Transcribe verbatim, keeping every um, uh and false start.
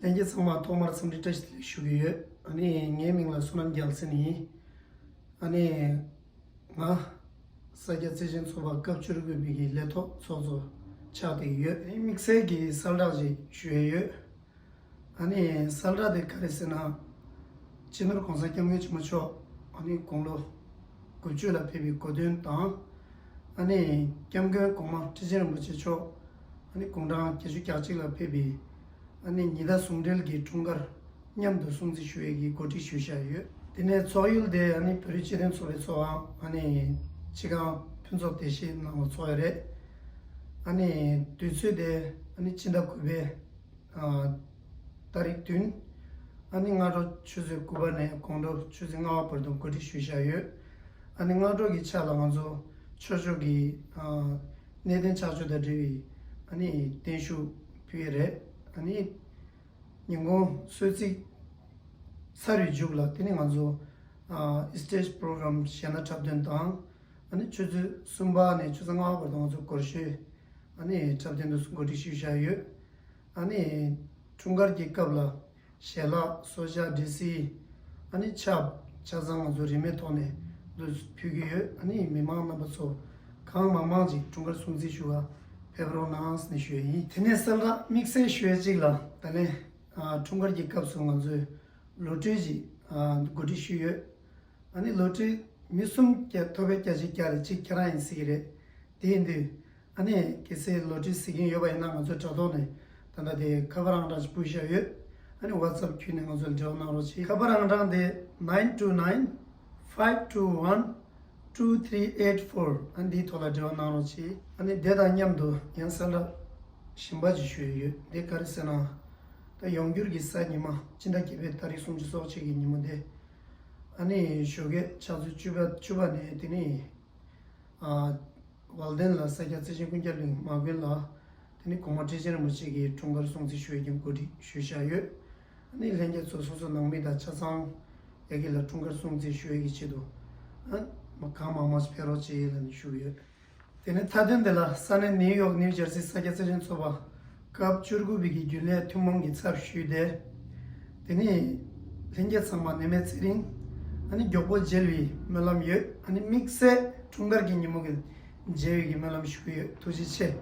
ལྷན་རྒྱས་ཚང་མ་ཐོག་མར་འཚམས་འདྲི་བཀྲ་ཤིས་བདེ་ལེགས་ཞུ་གི་ཡོད། ཨ་ནི་ངའི་མིང་ལ་བསོད་ནམས་རྒྱལ་མཚན་ཡིན། ཨ་ནི་ང་ས་སྐྱ་བརྩེ་ཆེན་ཚོགས་པ་སྐབས་བཅུ་དགུ་པའི་གི་ལས་ཐོག་ཚོགས་གཙོ་ཆགས་བསྡད་ཀྱི་ཡོད། ཨ་ནི་དམིགས་བསལ་གྱི་གསལ་བསྒྲགས་ཅིག་ཞུ་ཡས་ཡོད། ཨ་ནི་གསལ་བསྒྲགས་དེ་ག་རེ་ཟེར་ན། སྤྱི་ནོར་༸གོང་ས་༸སྐྱབས་མགོན་ཆེན་པོ་མཆོག་ཨ་ནི་དགུང་ལོ་དགུ་བཅུ་ལ་ཕེབས་པའི་གོ་སྟོན་དང་། ཨ་ནི་༸སྐྱབས་མགོན་གོང་མ་ཁྲི་ཆེན་རིན་པོ་ཆེ་མཆོག་ཨ་ནི་དགུང་གྲངས་བརྒྱད་ཅུ་གྱ་གཅིག་ལ་ཕེབས་པའི་ཨ་ནི་ཉི་ཟླ་ཟུང་འབྲེལ་གྱི་འཁྲུངས་སྐར་མཉམ་དུ་སྲུང་བརྩི་ཞུ་ཡས་ཀྱི་གོ་སྒྲིག་ཞུས་བཞག་ཡོད། དེ་ནས་ཚོགས་ཡུལ་དེ་ཨ་ནི་བོད་རིགས་སྤྱི་མཐུན་ཚོགས་པའི་ཚོགས་ཁང་ཨ་ནི་སྤྱི་ཁང་ཕུན་ཚོགས་བདེ་གཤིས་ནང་ལ་ཚོགས་ཡས་རེད། ཨ་ནི་དུས་ཚོད་དེ་ཨ་ནི་སྤྱི་ཟླ་དགུ་པའི་ཨ་ཏ་རིག་བདུན། ཨ་ནི་སྔ་དྲོ་ཆུ་ཚོད་དགུ་པ་ནས་དགོང་དྲོ་ཆུ་ཚོད་ལྔ་པ་བར་དུ་གོ་སྒྲིག་ཞུས་བཞག་ཡོད། ཨ་ནི་སྔ་དྲོ་གི་ཆ་ལ་ང་ཚོ་ཆོས་ཕྱོགས་ཀྱི་ཨ་གནས་བརྟན་ཕྱག་མཆོད་དང་འབྲེལ་བའི་ཨ་ནི་བརྟན་བཞུགས་ཕུལ་ཡས་རེད། ཨ་ནི་ཉིན་གུང་གསོལ་ཚིགས་ཚར་བའི་མཇུག་ལ་དེ་ནི་ང་ཚོ་ཨ་stage program གཞས་སྣ་འཁྲབ་སྟོན་དང་། ཨ་ནི་ཆུ་ཚོད་གསུམ་པ་ནས་ཆུ་ཚོད་ལྔ་པ་བར་དུ་ང་ཚོ་སྒོར་གཞས་ཨ་ནི་འཁྲབ་སྟོན་དུ་གོ་སྒྲིག་ཞུས་བཞག་ཡོད། ཨ་ནི་འཁྲུངས་སྐར་གྱི་སྐབས་ལ་ཞལ་ལག་གསོལ་ཇ་འབྲས་སིལ། ཨ་ནི་ཆབ་ཆ་ཚང་ང་ཚོ་རིན་མེད་ཐོག་ནས་འདུ་ཕུལ་གྱི་ཡོད། ཨ་ནི་མི་མང་རྣམ་པ་ཚོ་གང་མང་མང་ཅིག་འཁྲུངས་སྐར་སྲུང་བརྩི་ཞུ་བར་ཕེབས་རོགས་གནང་ཟེར་ནས་ཞུ་ཡ་ཡིན། དེ་ནས་གསལ་བསྒྲགས་དམིགས་བསལ་ཞུ་ཡ་གཅིག་ལ་ད་ལན་ཨ་འཁྲུངས་སྐར་གྱི་སྐབས་སུ་ང་ཚོས་ལོ་ཊ་རི་ཅིག་ཨ་གོ་སྒྲིག་ཞུས་ཡོད། ཨ་ནི་ལོ་ཊ་རི་མི་གསུམ་བརྒྱ་ཐོབ་པའི་བརྒྱ་ཆ་བརྒྱ་ལ་གཅིག་ཁྱེད་རང་ཡིན་ཟེར་གྱི་རེད། དེ་ཡིན་དུས་ཨ་ནི་གལ་སྲིད་ལོ་ཊ་རི་ཟེར་མཁན་ཡོད་པ་ཡིན་ན་ང་ཚོའི་དྲ་ཐོག་ནས་ད་ལྟ་དེ་ཁ་པར་ཨང་གྲངས་ཅིག་ཕུལ་བཞག་ཡོད། ཨ་ནི་WhatsApp་བརྒྱུད་ནས་ང་ཚོ་ལ་འབྲེལ་བ་གནང་རོགས་གྱིས། ཁ་པར་ཨང་གྲངས་དེ་nine two nine five two one two three eight four། ཨ་ནི་འདིའི་ཐོག་ལ་འབྲེལ་བ་གནང་རོགས་གྱིས། ཨ་ནི་དེ་དང་མཉམ་དུ་ཡང་གསལ་བསྒྲགས་གཞན་པ་ཅིག་ཞུ་ཡི་ཡོད། དེ་ག་རེ་ཟེར་ན། ད་ཡོང་འགྱུར་གྱི་གཟའ་ཉི་མ་སྤྱི་ཟླ་བརྒྱད་པའི་ཏ་རིག་སུམ་ཅུ་སོ་གཅིག་གི་ཉིན་མོ་དེ། ཨ་ནི་ཞོགས་ཀས་ཕྱག་ཚོད་བཅུ་པ་བཅུ་པ་ནས་དེ་ནི་ཨ་ཝལ་ཌེན་ལ་ས་སྐྱ་བརྩེ་ཆེན་ཀུན་ཁྱབ་གླིང་མ་དགོན་ལ་དེ་ནི་གོང་མ་ཁྲི་ཆེན་རིན་པོ་ཆེ་གི་འཁྲུངས་སྐར་སྲུང་བརྩི་ཞུ་ཡས་ཀྱི་གོ་སྒྲིག་ཞུས་བཞག་ཡོད། ཨ་ནི་ལྷན་རྒྱས་ཚོ་སོ་སོ་ནང་མི་དང་ཆ་ཚང་ཡ་གི་ལ་འཁྲུངས་སྐར་སྲུང་བརྩི་ཞུ་ཡས་ཀྱི་ཆེད་དུ་ཨ་མ་གང་མང་མང་ཞིག་ཕེབས་རོགས་བྱེད་ལ་ནི་ཞུ་གི་ཡོད། དེ་ནས་མཐའ་དོན་དེ་ལ་ས་གནས་ནིའུ་ཡོག་ནིའུ་ཇར་སི་ས་སྐྱ་བརྩེ་ཆེན་ཚོགས་པ་སྐབས་བཅུ་དགུ་པའི་གི་རྒྱུན་ལས་ཐུན་མོང་གི་ཚབ་ཞུས་ཏེ། དེ་ནི་ལྷན་རྒྱས་ཚང་མ་ནད་མེད་ཚེ་རིང་། ཨ་ནི་མགྱོགས་པོ་མཇལ་བའི་སྨོན་ལམ་ཡོད། ཨ་ནི་དམིགས་བསལ་འཁྲུངས་སྐར་གྱི་ཉིན་མོ་གི་མཇལ་བའི་གི་སྨོན་ལམ་ཞུ་གི་ཡོད། ཐུགས་རྗེ་ཆེ།